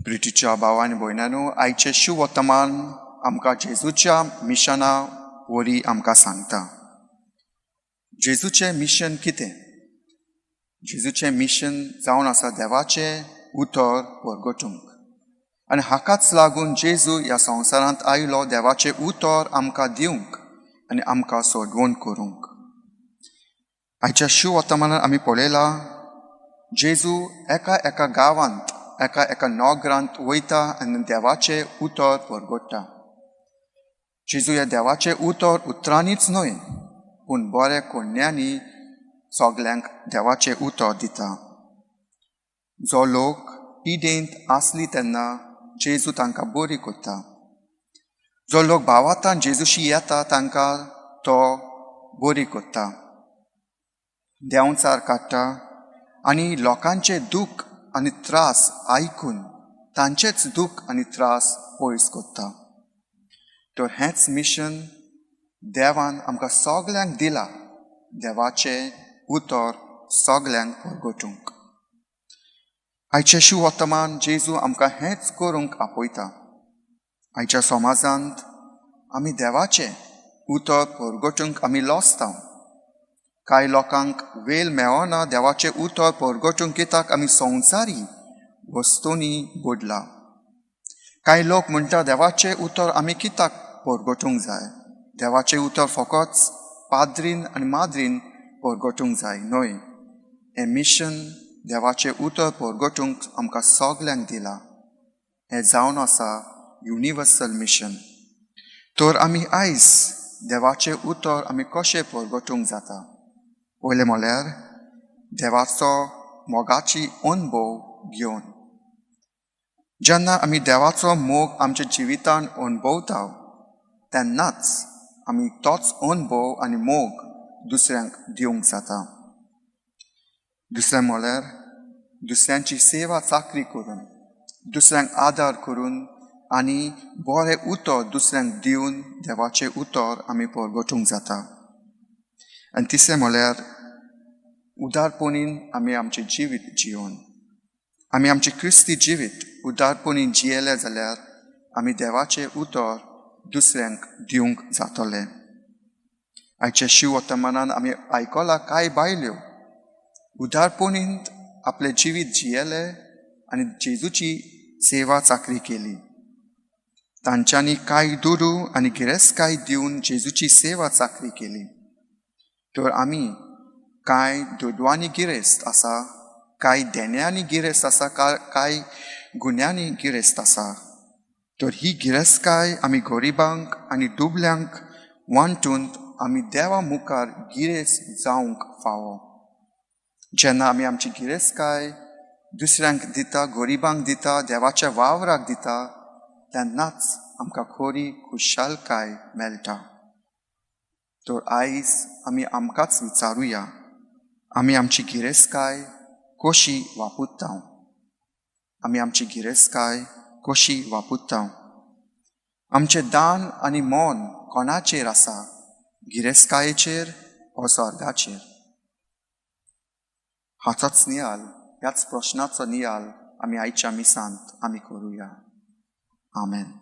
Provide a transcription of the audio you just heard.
ब्रिटीच्या भाव आनी भयणांनो, आयचें शुवर्तमान आमकां जेजूच्या मिशना वरी आमकां सांगता. जेजूचें मिशन कितें? जेजूचें मिशन जावन आसा देवाचें उतर परगटूंक आनी हाकाच लागून जेजू ह्या संवसारांत आयलो, देवाचें उतर आमकां दिवंक आनी आमकां सोडवण करूंक. आयच्या शुवर्तमानान आमी पळयलां, जेजू एका एका गांवांत, एका एका नगरांत वयता आनी देवाचें उतर परगट्टा. जेजू ह्या देवाचें उतर उतरांनीच न्हय, पूण बऱ्या कोण्यांनी सगल्यांक देवाचें उतर दिता. जो लोक पिडेंत आसली तेन्ना जेजू तांकां बरी करता. जो लोक भावातान जेजूशी येता तांकां तो बरी करता, देंवचार काडटा आनी लोकांचे दूख आनी त्रास आयकून तांचेच दूख आनी त्रास पयस करता. तर हेंच मिशन देवान आमकां सगल्यांक दिलां, देवाचें उतर सगल्यांक परगटूंक. आयचें शुवर्तमान जेजू आमकां हेंच करूंक आपयता. आयच्या समाजांत आमी देवाचें उतर परगटूंक आमी लजता. कांय लोकांक वेळ मेळना देवाचें उतर परगटूंक, कित्याक आमी संवसारी वस्तूंनी बुडला. कांय लोक म्हणटा, देवाचें उतर आमी कित्याक परगटूंक जाय? देवाचें उतर फकत पाद्रीन आनी माद्रीन परगटूंक जाय. न्हय, हें मिशन देवाचें उतर परगटूंक आमकां सगल्यांक दिलां. हें जावन आसा युनिवर्सल मिशन. तर आमी आयज देवाचें उतर आमी कशें परगटूंक जाता? पयलें म्हळ्यार देवाचो मोगाची अणभव घेवन. जेन्ना आमी देवाचो मोग आमच्या जिवितान अणभवता, तेन्नाच आमी तोच अणभव आनी मोग दुसऱ्यांक दिवंक जाता. दुसरें म्हळ्यार दुसऱ्यांची सेवा चाकरी करून, दुसऱ्यांक आदार करून आनी बरें उतर दुसऱ्यांक दिवन देवाचें उतर आमी परगटूंक जाता. आनी तिसरें म्हळ्यार उदारपणीन आमी आमचें जिवीत जियोवन. आमी आमचें क्रिस्ती जिवीत उदारपणीन जियेले जाल्यार आमी देवाचें उतर दुसऱ्यांक दिवंक जातलें. आयच्या शिववर्तमानान आमी आयकलां, कांय बायल्यो उदारपणीन आपलें जिवीत जियेले आनी जेजूची सेवा चाकरी केली. तांच्यांनी कांय दुडू आनी गिरेस्तकाय दिवन जेजूची सेवा चाकरी केली. तर आमी कांय दुडवांनी गिरेस्त आसा, कांय देण्यांनी गिरेस्त आसा, कांय गुण्यांनी गिरेस्त आसा. तर ही गिरेस्तकाय आमी गरिबांक आनी दुबल्यांक वांटून आमी देवा मुखार गिरेस्त जावंक फावो. जेन्ना आमी आमची गिरेस्तकाय दुसऱ्यांक दिता, गरिबांक दिता, देवाच्या वावराक दिता, तेन्नाच आमकां खरी खुशालकाय मेळटा. तर आयज आमी आमकांच विचारुया, आमी आमची गिरेस्तकाय कशी वापरता? आमी आमची गिरेस्तकाय कशी वापरता? आमचें दान आनी मन कोणाचेर आसा, गिरेस्तकायेचेर वो स्वर्गाचेर? हाचोच नियाल, ह्याच प्रश्नाचो नियाल आमी आयच्या मिसांत आमी करुया. आमेन.